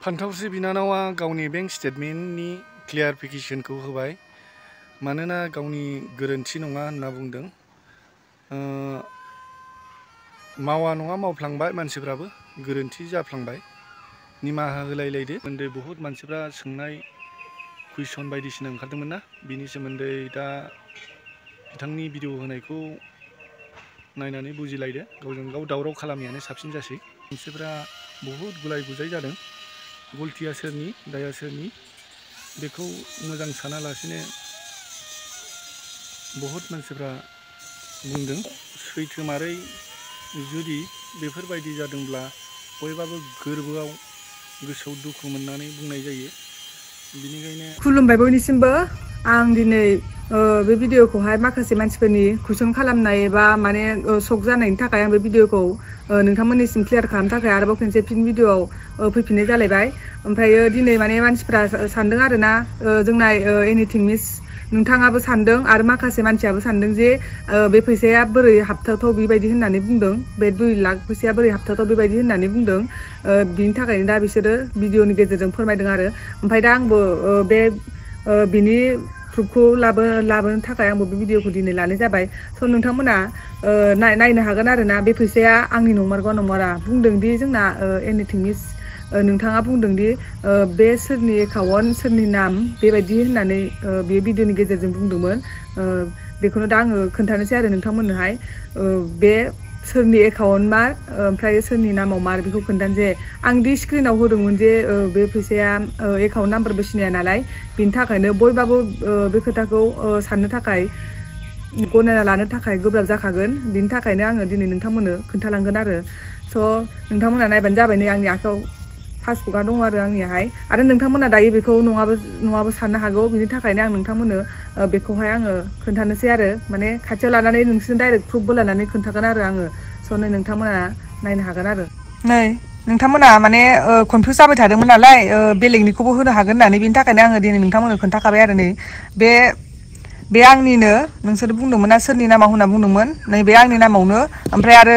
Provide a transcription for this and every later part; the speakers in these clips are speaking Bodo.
फान्थावस्रि बिनानावा गावनि बेंक स्टेटमेन्टनि क्लियारिफिकेशनखौ होबाय मानोना गावनि गोरोन्थि नङा होनना बुंदों। मावा नङा मावफ्लांबाय, मानसिफ्राबो गोरोन्थि जाफ्लांबाय, निमाहा होलायलायदो। सोमोन्दै बहुत मानसिफ्रा सोंनाय कुइसन बायदिसिना ओंखारदोंमोन ना, बिनि सोमोन्दै दा बिथांनि भिडिअ होनायखौ नायनानै बुजिलायदो। गावजों गाव दावराव खालामियानो साबसिन जासै। मानसिफ्रा बहुत गुलाय गुजाय जादों। गलतिया सोरनि, दाया सोरनि, बेखौ मोजां सानालासिनो बहुत मानसिफ्रा बुंदों। सैथोमारै जुदि बेफोरबायदि जादोंब्ला बयबाबो गोरबोआव गोसोआव दुखु मोननानै बुंनाय जायो। बिनिखायनो खुलुमबाय बयनिसिमबो। आं दिनै बे भिडिअखौहाय माखासे मानसिफोरनि कुइसन खालामनाय एबा माने शक जानायनि थाखाय आं बे भिडिअखौ नोंथांमोननिसिम क्लियार खालामनो थाखाय आरोबाव खनसे फिन भिडिअआव फैफिननाय जालायबाय। ओमफ्रायो दिनै माने मानसिफ्रा सानदों आरोना जोंना एनिथिं मिस, नोंथाङाबो सानदों आरो माखासे मानसियाबो सानदों जे बे फैसाया बोरै हाबथावथाव बेबायदि होननानै बुंदों, बे 2 लाख फैसाया बोरै हाबथावथाव बेबायदि होननानै बुंदों। बिनि थाखायनो दा बिसोरो भिडिअनि गेजेरजों फोरमायदों आरो। ओमफ्राय दा आंबो बिनि प्रुफखौ लाबोनो थाखाय आंबो बे भिडिअखौ दिनै लानाय जाबाय। स' नोंथांमोना नायनो हागोन आरोना बे फैसाया आंनि नंमारगौ नंमारा। बुंदोंदि जोंना एनिथिं मिस, नोंथाङा बुंदोंदि बे सोरनि एकाउन्ट, सोरनि नाम बेबायदि होननानै बे भिडिअनि गेजेरजों बुंदोंमोन। बेखौनो दा आङो खोन्थानोसै आरो नोंथांमोननोहाय बे सोरनि एकाउन्ट मार ओमफ्राय सोरनि नामाव मार बेखौ खोन्थानोसै। आं दि स्क्रिनाव होदोंमोन जे बे फैसाया एकाउन्ट नाम्बारबो सिनाया नालाय, बिनि थाखायनो बयबाबो बे खोथाखौ साननो थाखाय, गनायना लानो थाखाय गोब्राब जाखागोन। बिनि थाखायनो आङो दिनै नोंथांमोननो खोन्थालांगोन आरो। स' नोंथांमोना नायबानो जाबाय। नै आंनि आखायाव पासबुकआ दङ आरो आंनियाहाय। आरो नोंथांमोना दायो बेखौ नङाबो साननो हागौ। बिनि थाखायनो आं नोंथांमोननो बेखौहाय आङो खोन्थानोसै आरो। माने खाथियाव लानानै नोंसोरनो डाइरेक्ट प्रुफबो लानानै खोन्थागोन आरो आङो। स' नै नोंथांमोना नायनो हागोन आरो। नै नोंथांमोना माने कनफिउस जाबाय थादोंमोन नालाय बेलेगनिखौबो होनो हागोन होननानै, बिनि थाखायनो आङो दिनै नोंथांमोननो खोन्थाखाबाय आरो। नै बे आंनिनो, नोंसोर बुंदोंमोन ना सोरनि नामाव होनना बुंदोंमोन, नै बे आंनि नामावनो। ओमफ्राय आरो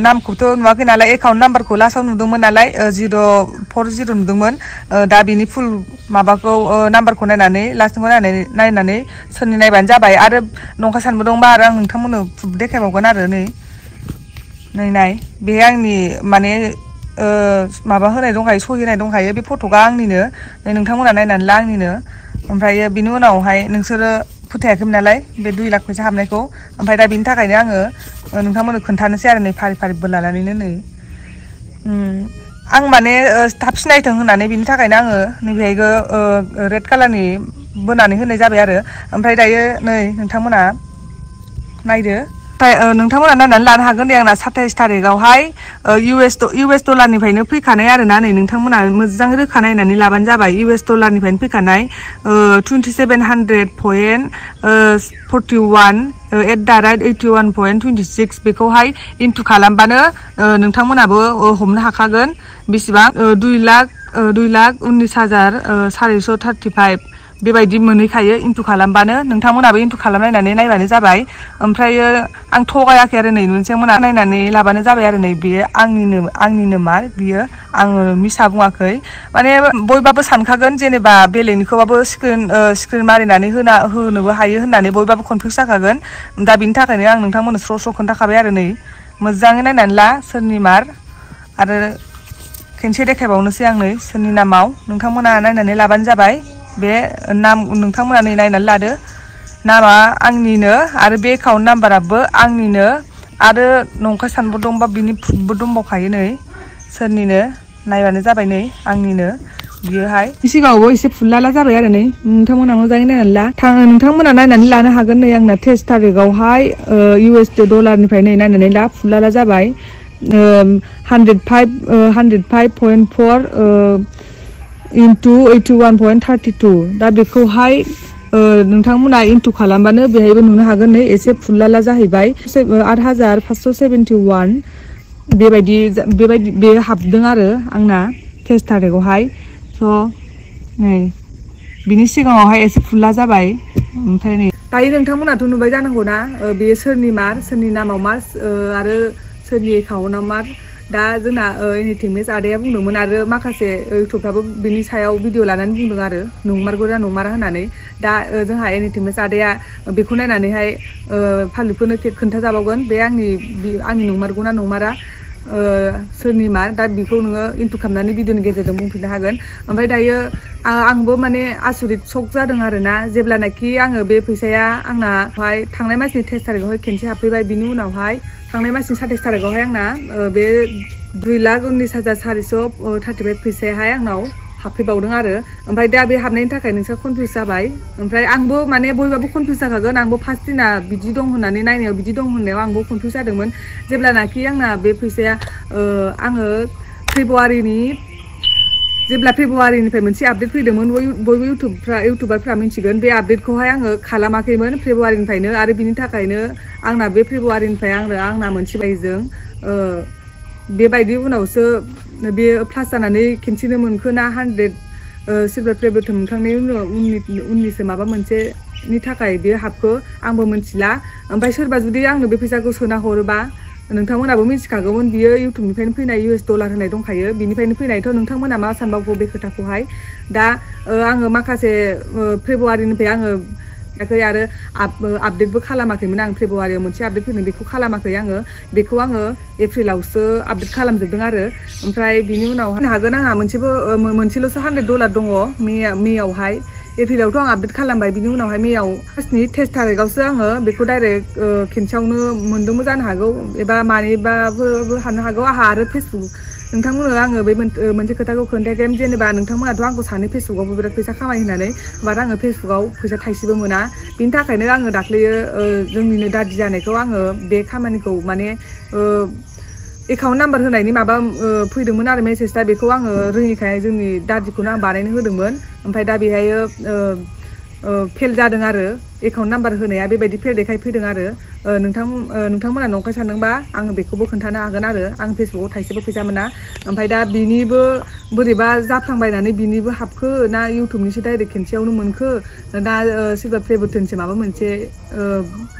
नामखौथ' नुवाखै नालाय, एकाउन्ट नाम्बारखौ लास्टाव नुदोंमोन नालाय 040 नुदोंमोन। दा बिनि फुल माबाखौ नाम्बारखौ नायनानै लास्टखौ नायनानै सोरनि नायबानो जाबाय। आरो नंखाय सानबोदोंबा आरो आं नोंथांमोननो प्रुफ देखायबावगोन आरो। नाय बे आंनि माने माबा होनाय दंखायो, सहि होनाय दंखायो। बे फटकआ आंनिनो, नोंथांमोना नायनानै ला आंनिनो। ओमफ्रायो बिनि उनावहाय नोंसोरो फोथायाखैमोन नालाय बे 2 लाख फैसा हाबनायखौ। ओमफ्राय दा बिनि थाखायनो आङो नोंथांमोननो खोन्थानोसै आरो। नै फारि फारि बोर लानानैनो नै आं माने थाब सिनायथों होननानै, बिनि थाखायनो आङो नैबेहायबो रेड कालारनि बोनानै होनाय जाबाय आरो। ओमफ्राय दायो नै नोंथांमोना नायदो। नोंथांमोना नायनानै लानो हागोन दे। आंना 27 थारिखआवहाय इउ एस डलारनिफ्रायनो फैखानाय आरोना। नै नोंथांमोना मोजां रोखा नायनानै लाबानो जाबाय। इउ एस डलारनिफ्रायनो फैखानाय 2741.41 @81.26 बेखौहाय इन्टु खालामबानो नोंथांमोनाबो हमनो हाखागोन बेसेबां 2,19,435 बेबायदि मोनहैखायो इन्टु खालामबानो। नोंथांमोनाबो इन्टु खालामनायनानै नायबानो जाबाय। ओमफ्रायो आं थगायाखै आरो। नै नोंथांमोना नायनानै लाबानो जाबाय आरो। नै बेयो आंनिनो मार, बियो आङो मिसा बुङाखै। माने बयबाबो सानखागोन जेनेबा बेलेगनिखौबाबो स्क्रिन मारिनानै होनोबो हायो होननानै बयबाबो कनफिउस जाखागोन। दा बिनि थाखायनो आं नोंथांमोननो स्र' खोन्थाखाबाय आरो। नै मोजाङै नायनानै ला सोरनि मार। आरो खेनसे देखायबावनोसै आं नै सोरनि नामाव। नोंथांमोना नायनानै लाबानो जाबाय। बे नोंथांमोना नै नायनानै लादो। नामा आंनिनो आरो बे एकाउन्ट नाम्बाराबो आंनिनो। आरो नंखाय सानबोदोंबा बिनि प्रुफबो दंबावखायो। नै सोरनिनो नायबानो जाबाय। नै आंनिनो बियोहाय। सिगाङावबो एसे फुललाला जाबाय आरो। नै नोंथांमोना मोजाङै नायनानै ला। नोंथांमोना नायनानै लानो हागोन। नै आंना 23 थारिखआवहाय USD डलारनिफ्राय नै नायनानै ला, फुललाला जाबाय। 105.4 इन्टु 81.32। दा बेखौहाय नोंथांमोना इन्टु खालामबानो बेहायबो नुनो हागोन। नै एसे फुललाला जाहैबाय। 8,571 बेबायदि बे हाबदों आरो आंना 23 थारिखआवहाय। स' नै बिनि सिगाङावहाय एसे फुलला जाबाय। ओमफ्राय नै दायो नोंथांमोनाथ' नुबाय जानांगौना बेयो सोरनि मार, सोरनि नामाव मार, आरो सोरनि एकाउन्टआव मार। दा जोंना एनिथिं मेस आदाया बुंदोंमोन आरो माखासे इउटुबफ्राबो बिनि सायाव भिडिअ लानानै बुंदों आरो नंमारगौ ना नंमारा होननानै दा जोंहा एनिथिं मेस आदाया बेखौ नायनानैहाय फालिफोरनो खोन्थाजाबावगोन बे आंनि नंमारगौ ना नंमारा सोरनि मा दा बेखौ नोङो इनपुट खालामनानै भिडिअनि गेजेरजों बुंफिननो हागोन ओमफ्राय दायो आंबो माने आसरित शक जादों आरोना जेब्लानाखि आङो बे फैसाया आंनाहाय थांनाय मासनि 23 तारिखआवहाय खेनसे हाबफैबाय बिनि उनावहाय थांनाय मासनि 27 तारिखआवहाय आंना बे 2,19,435 फैसायाहाय आंनाव हाबफैबावदों आरो ओमफ्राय दा बे हाबनायनि थाखाय नोंसोर कनफिउस जाबाय ओमफ्राय आंबो माने बयबाबो कनफिउस जाखागोन आंबो फार्स्ट दिना बिदि दं होननानै नायनायाव बिदि दं होननायाव आंबो कनफिउस जादोंमोन जेब्लानाखि आंना बे फैसाया आङो जेब्ला फेब्रुवारिनिफ्राय मोनसे आपडेट फैदोंमोन बयबो इउटुबारफ्रा मिथिगोन बे आपडेटखौहाय आङो खालामाखैमोन फेब्रुवारिनिफ्रायनो आरो बिनि थाखायनो आंना बे फेब्रुवारिनिफ्राय आंना मोनसे बायजों बेबायदि उनावसो बे प्लास जानानै खिन्थिनो मोनखो ना 100 सिलभार प्ले बाटन मोनखांनायनि उननिसो माबा मोनसेनि थाखाय बे हाबखो आंबो मिथिला ओमफ्राय सोरबा जुदि आंनो बे फैसाखौ सोना हरोबा नोंथांमोनाबो मिथिखागौमोन बियो इउटुबनिफ्रायनो फैनाय US डलार होनाय दंखायो बिनिफ्रायनो फैनायथ' नोंथांमोना मा सानबावगौ बे खोथाखौहाय दा आङो माखासे फेब्रुवारिनिफ्राय आङो आरो आपडेटबो खालामाखैमोन आं फेब्रुवारियाव मोनसे आपडेट फैदों बेखौ खालामाखै आङो बेखौ आङो एप्रिलावसो आपडेट खालामजोबदों आरो ओमफ्राय बिनि उनाव होनो हागोन आंहा मोनसेल'सो $100 दङ मेयावहाय एप्रिलावथ' आं आपडेट खालामबाय बिनि उनावहाय मेयाव फार्स्टनि 23 तारिखआवसो आङो बेखौ डाइरेक्ट खेनसेयावनो मोनदोंबो जानो हागौ एबा मानिबाबो हानो हागौ आंहा आरो फेसबुक नोंथांमोननो आङो बे मोनसे खोथाखौ खोन्थागोन जेनेबा नोंथांमोनाथ' आंखौ सानो फेसबुकआवबो बिराद फैसा खामाय होननानै बाट आङो फेसबुकआव फैसा थाइसेबो मोना बिनि थाखायनो आङो दाख्लैयो जोंनिनो दादि जानायखौ आङो बे खामानिखौ माने एकाउन्ट नाम्बार होनायनि माबा फैदोंमोन आरो मेसेज दा बेखौ आङो रोङिखाय जोंनि दादिखौनो आं बानायनो होदोंमोन ओमफ्राय दा बेहायो फेल जादों आरो एकाउन्ट नाम्बार होनाया बेबायदि फेल देखायफैदों आरो नोंथांमोना नंखाय सानदोंबा आङो बेखौबो खोन्थानो हागोन आरो आं फेसबुकआव थाइसेबो फैसा मोना ओमफ्राय दा बिनिबो बोरैबा जाफ्लांबायनानै बिनिबो हाबखो ना इउटुबनिसो डाइरेक्ट खेनसेयावनो मोनखो दा सिलभार प्ले बाटनसो माबा मोनसे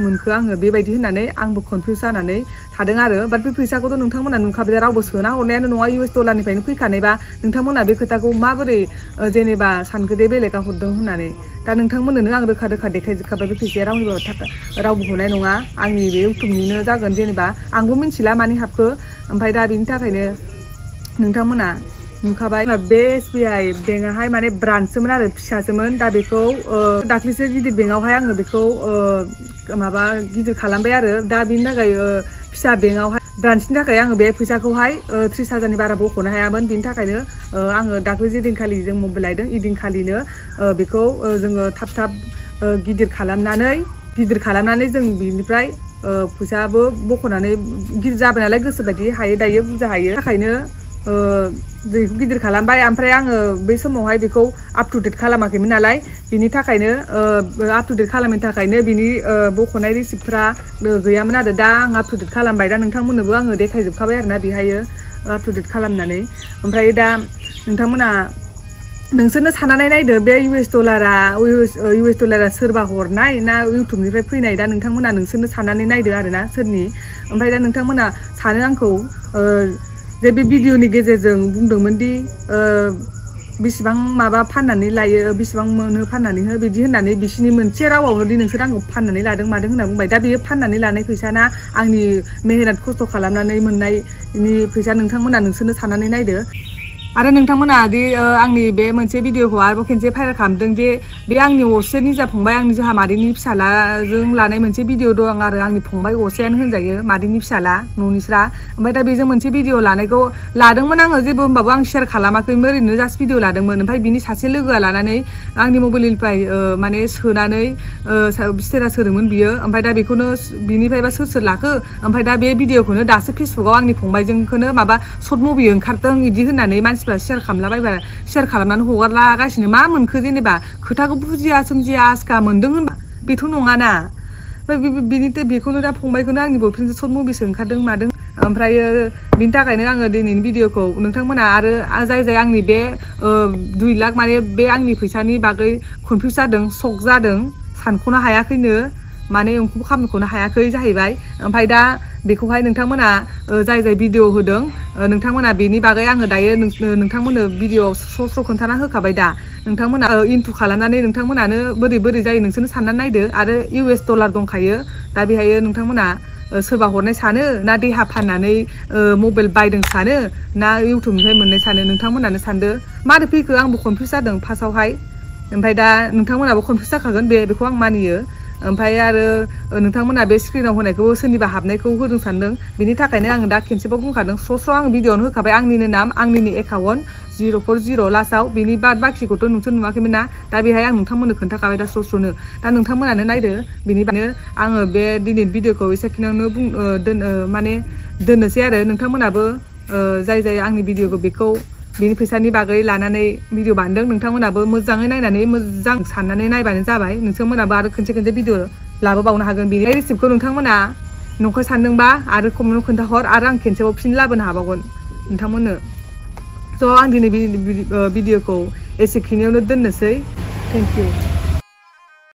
मोनखो आङो बेबायदि होननानै आंबो कनफिउस जानानै थादों आरो बाट बे फैसाखौथ' नोंथांमोना नुखाबाय रावबो सोना हरनायानो नङा US डलारनिफ्रायनो फैखानायबा नोंथांमोना बे खोथाखौ माबोरै जेनेबा सानखोदे बेलेगा हरदों होननानै दा नोंथांमोननो आं रोखा देखायजोबखाबाय बे फैसाया रावबो हरनाय नङा आंनि बे इउटुबनिनो जागोन जेनेबा आंबो मिथिला मानि हाबखो ओमफ्राय दा बेनि थाखायनो नोंथांमोना नुखाबाय बे SBI बेंकआहाय माने ब्रान्ससोमोन आरो फिसासोमोन दा बेखौ दाख्लैसो गिदिर बेंकआवहाय आङो बेखौ माबा गिदिर खालामबाय आरो दा बिनि थाखाय फिसा बेंकआवहाय ब्रान्सनि थाखाय आङो बे फैसाखौहाय 30,000नि बारा बख'नो हायामोन बिनि थाखायनो आङो दाख्लै जेदिनखालि जों मबाइल लायदों इदिनखालिनो बेखौ जोङो थाब गिदिर खालामनानै जों बिनिफ्राय फैसाबो बख'नानै गिदिर जाबाय नालाय गोसोबायदि हायो दायो बुरजा हायो थाखायनो गिदिर खालामबाय ओमफ्राय आङो बै समावहाय बेखौ आप टु डेट खालामाखैमोन नालाय बिनि थाखायनो आप टु डेट खालामनो थाखायनो बिनि बख'नाय रिसिप्टफ्रा गैयामोन आरो दा आं आप टु डेट खालामबाय दा नोंथांमोननोबो आङो देखायजोबखाबाय आरोना बेहायो आप टु डेट खालामनानै ओमफ्राय दा नोंथांमोना नोंसोरनो साननानै नायदो बे US डलारा सोरबा हरनाय ना इउटुबनिफ्राय फैनाय दा नोंसोरनो साननानै नायदो आरोना सोरनि ओमफ्राय दा नोंथांमोना सानो आंखौ जे बे भिडिअनि गेजेरजों बुंदोंमोन दि बेसेबां माबा फाननानै लायो बेसेबां मोनो फाननानै हो बिदि होननानै बिसिनि मोनसे रावावनो दि नोंसोर आंखौ फाननानै लादों मादों होनना बुंबाय दा बेयो फाननानै लानाय फैसा ना आंनि मेहनत खस्थ' खालामनानै मोननायनि फैसा नोंसोरनो साननानै नायदो आरो नोंथांमोना दि आंनि बे मोनसे भिडिअखौ आरोबाव खेनसे भाइरेल खालामदों जे बे आंनि असे निजा फंबाय आंनि जोंहा मादैनि फिसालाजों लानाय मोनसे भिडिअ दं आरो आंनि फंबाय असेयानो होनजायो मादैनि फिसाला न'निस्रा ओमफ्राय दा बेजों मोनसे भिडिअ लादोंमोन आङो जेबो होमबाबो आं शेयार खालामाखैमोन ओरैनो जास्ट भिडिअ लादोंमोन ओमफ्राय बिनि सासे लोगोआ लानानै आंनि मबाइलनिफ्राय माने सोनानै स्टेटास होदोंमोन बियो ओमफ्राय दा बेखौनो बिनिफ्रायबा सोर लाखो ओमफ्राय दा बे भिडिअखौनो दासो फेसबुकाव आंनि फंबायजोंखौनो माबा सर्ट मुभि ओंखारदों बिदि होननानै मानसिफ्रा शेयार खालामनानै हगारलागासिनो मा मोनखो जेनेबा खोथाखौ बुजिया सोमजिया आसखा मोनदों होनबा बेथ' नङाना ओमफ्राय बेखौनो दा फंबायखौनो आंनि बयफ्रेन्डजों सर्ट मुभिसो ओंखारदों मादों ओमफ्रायो बिनि थाखायनो आङो दिनैनि भिडिअखौ नोंथांमोना आरो जाय आंनि बे 2 लाख माने बे आंनि फैसानि बागै कनफिउस जादों शक जादों सानख'नो हायाखैनो माने ओंखाम खालामख'नो हायाखै जाहैबाय ओमफ्राय दा बेखौहाय नोंथांमोना जाय जाय भिडिअ होदों नोंथांमोना बेनि बागै आङो दायो नोंथांमोननो भिडिअआव स्र' खोन्थाना होखाबाय दा नोंथांमोना इनटु खालामनानै नोंथांमोनानो बोरै जायो नोंसोरनो साननानै नायदो आरो US डलार दंखायो दा बेहायो नोंथांमोना सोरबा हरनाय सानो ना देहा फाननानै मबाइल बायदों सानो ना इउटुबनिफ्राय मोननाय सानो नोंथांमोनानो सानदो मारै फैखो आंबो कनफिउस जादों फार्स्टआवहाय ओमफ्राय दा नोंथांमोनाबो कनफिउस जाखागोन बेखौ आं मानियो ओमफ्राय आरो नोंथांमोना बे स्क्रिनाव होनायखौ सोरनिबा हाबनायखौ होदों सानदों बिनि थाखायनो आङो दा खेनसेबाव बुंखादों स्र' आं भिडिअआवनो होखाबाय आंनिनो नाम आंनिनो एकाउन्ट 040 लास्टआव बेनि बाखिखौथ' नोंसोर नुवाखैमोन ना दा बेहाय आं नोंथांमोननो खोन्थाखाबाय दा स्र'नो दा नोंथांमोनानो नायदो बिनि बागैनो आङो बे दिनै भिडिअखौ एसेखिनियावनो माने दोननोसै आरो नोंथांमोनाबो जाय आंनि भिडिअखौ बेनि फैसानि बागै लानानै भिडिअ बानायदों नोंथांमोनाबो मोजाङै नायनानै मोजां साननानै नायबानो जाबाय नोंथांमोनाबो आरो खनसे भिडिअ लाबोबावनो हागोन बेनि रिसिप्टखौ नोंथांमोना नंखाय सानदोंबा आरो कमेन्टआव खोन्थाहर आरो आं खेनसेबाव फिन लाबोनो हाबावगोन नोंथांमोननो स' आं दिनै भिडिअखौ एसेखिनियावनो दोननोसै थेंक इउ